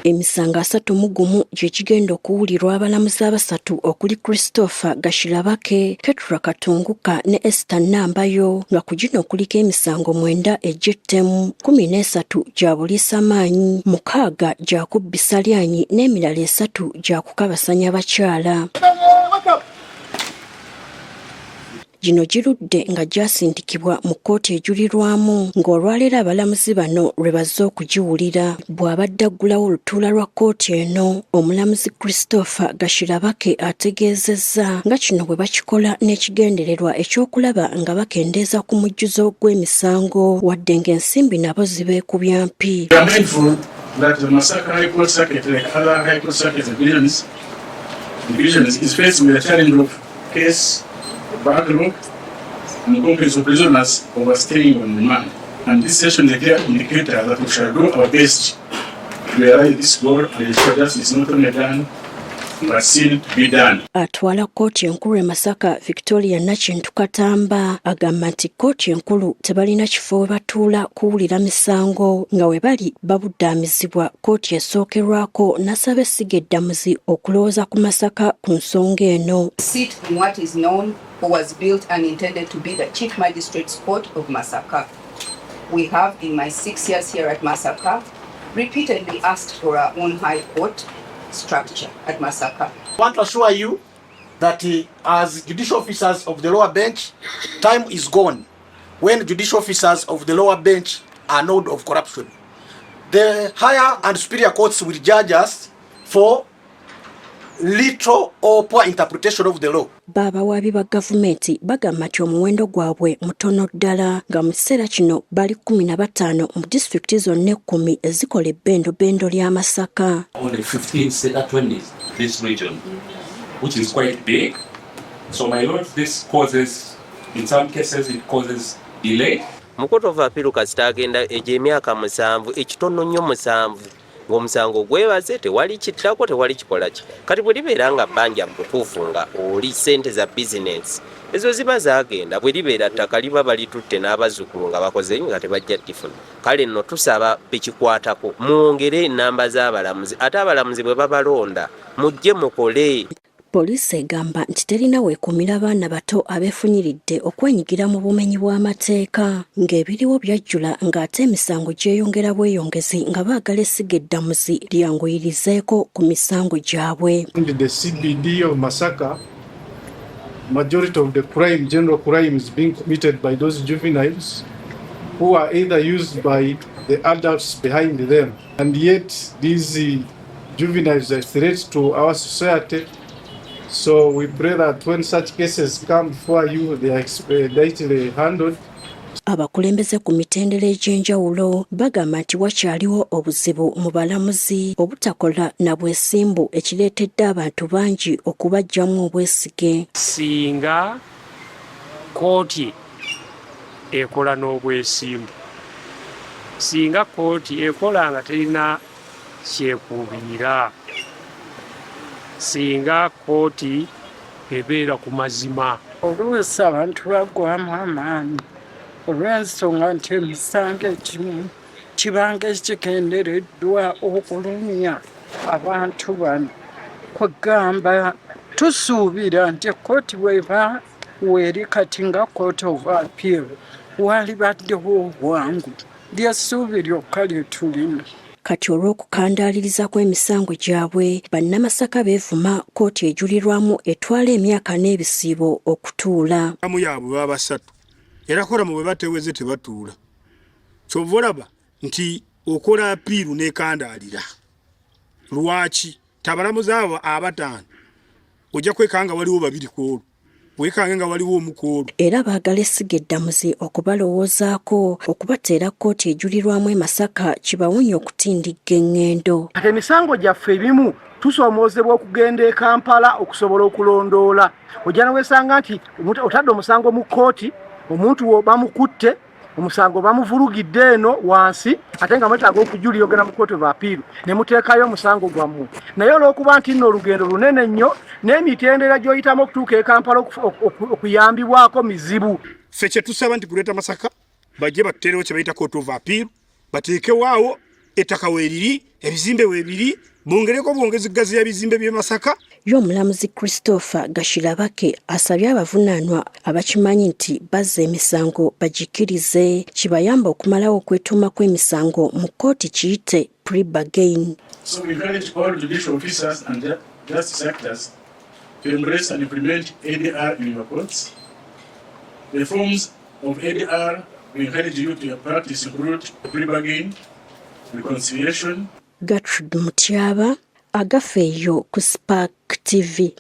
Emisango 31 gye gigenda okuwulirwa abalamuzi abasatu okuli Christopher Gashirabake, Ketura Katunguka ne Esther Nambayo, nga ku gino kuliko emisango 9 egy'ettemu, 13 gya buliisamaanyi, 6 gya kubbisa lyanyi n'emirala 3 gya kukabasanya bakyala. Gino girudde nga gyasindikibwa mu kkooti ejulirwamu ng'olwaleero abalamuzi bano lwe bazze okugiwulira. Bw'abadde aggulawo olutuula lwa kkooti eno, omulamuzi Christopher Gashirabake ategeezezza nga kino bwe bakikola n'ekigendererwa eky'okulaba nga bakendeeza ku mujjuzo gw'emisango wadde ng'ensimbi nabo zibeekubya mpi. We are mindful that the Masaka High Court Circuit, like other High Court Circuits and divisions, is faced with the challenge of case backlog and complaints of prisoners overstaying on remand. And this session is a clear indicator that we shall do our best to realize this goal and ensure justice is not only done, but seen to be done. Atwala kkooti enkulu e Masaka, Victoria Nakintu Katamba, agamba nti kkooti enkulu tebalina kifo we batuula kuwulira misango nga we bali babuddaamizibwa kkooti esookerwako, n'asaba essiga eddamuzi okulowooza ku Masaka ku nsonga eno. Sit in what is known or was built and intended to be the Chief Magistrate's Court of Masaka. We have, in my 6 years here at Masaka, repeatedly asked for our own High Court structure at Masaka. I want to assure you that as judicial officers of the lower bench, time is gone when judicial officers of the lower bench are known of corruption. The higher and superior courts will judge us for little or poor interpretation of the law. Baabawaabi ba gavumenti bagamba nti omuwendo gwabwe mutono ddala, nga mu kiseera kino bali 15 mu disitulikiti zonna 10 ezikola ebbendobendo lya Masaka. Only 15 state attorneys in this region, which is quite big. So, my lord, this causes, in some cases, it causes delay. Mu Court of Appeal kasita agenda egyo emyaka 7, ekitono nnyo 7, ng'omusango gwebaze, tewali kiddako, tewali kikola ki. Kati bwe libeera nga bbanja mu butuufu nga oli ssente za bizinensi, ezo ziba zaagenda. Bwe libeera ttaka, liba balitutte n'abazzukulu nga bakoze nga tebajja ddifuna. Kale nno tusaba bekikwatako mwongere ennamba z'abalamuzi, ate abalamuzi bwe babalonda mujje mukole. Poliisi egamba nti terina weekuumira baana bato abeefunyiridde okwenyigira mu bumenyi bw'amateeka, ng'ebiriwo byajjula ng'ate emisango gyeyongera bweyongezi, nga baagala essiga eddamuzi lyanguyirizeeko ku misango gyabwe. In the CBD of Masaka, majority of the crime, general crime, is being committed by those juveniles who are either used by the adults behind them. And yet these juveniles are threats to our society. So we pray that when such cases come before you, they are expeditiously handled. Abakulembeze ku mitendera egy'enjawulo bagamba nti wakyaliwo obuzibu mu balamuzi obutakola na bwesimbu, ekireetedde abantu bangi okubaggyamu obwesige. Singa kooti ekola n'obwesimbu, singa kooti ekola nga terina kyekubiira, singa kooti ebeera ku mazima. Oluusi abantu baggwamu amaanyi olw'ensonga nti emisango egimu kibanga ekigendereddwa okulumya abantu bano. Kwegamba tusuubira nti ekkooti bweba weeri kati nga Court of Appeal, walibaddewo obwangu. Lyessuubi lyokka lye tulina. Kati olw'okukandaaliriza kw'emisango gyabwe, bannamasaka beevuma kkooti ejulirwamu etwala emyaka n'ebisiibo okutuula. Amu yaabwe baba basatu, era quorum bwe bateweze tebatuula. Kyova olaba nti okola appeal nekandaalira. Lwaki tabalamuzi abo abataano ojja kwekanga waliwo babiri ku olwo, wekange nga waliwo omu ku olwo? Era baagala essiga eddamuzi okubalowoozaako okubateera kkooti ejulirwamu e Masaka kibawonye okutindigga eŋŋendo. Kati emisango gyaffe ebimu tusoomoozebwa okugenda e Kampala okusobola okulondoola. Ojja newesanga nti otadde omusango mu kkooti, omuntu wo bamukutte, omusango bamuvulugidde eno wansi, ate nga mwetaaga okujulira, ogenda mu Court of Appeal ne muteekayo omusango gwammwe. Naye olw'okuba nti nno olugendo lunene nnyo n'emitendera gy'oyitamu okutuuka e Kampala okuyambibwako mizibu. Ffe kyetusaba nti Greater Masaka bajje batuteerewo kye bayita Court of Appeal, bateekewaawo. Ettaka weeriri, ebizimbe weebiri, bongereko bwongezi gaziya bizimbe by'e Masaka. Ye omulamuzi Christopher Gashirabake asabye abavunaanwa abakimanyi nti bazza emisango bagikkirize kibayambe okumalawo okwetuuma kw'emisango mu kkooti kiyite plea-bargain. So we encourage all judicial officers and justice actors to embrace and implement ADR in your courts. The forms of ADR we encourage you to practice include plea-bargain, reconciliation. Gertrude Mutyaba, Agafeeyo ku Spark TV.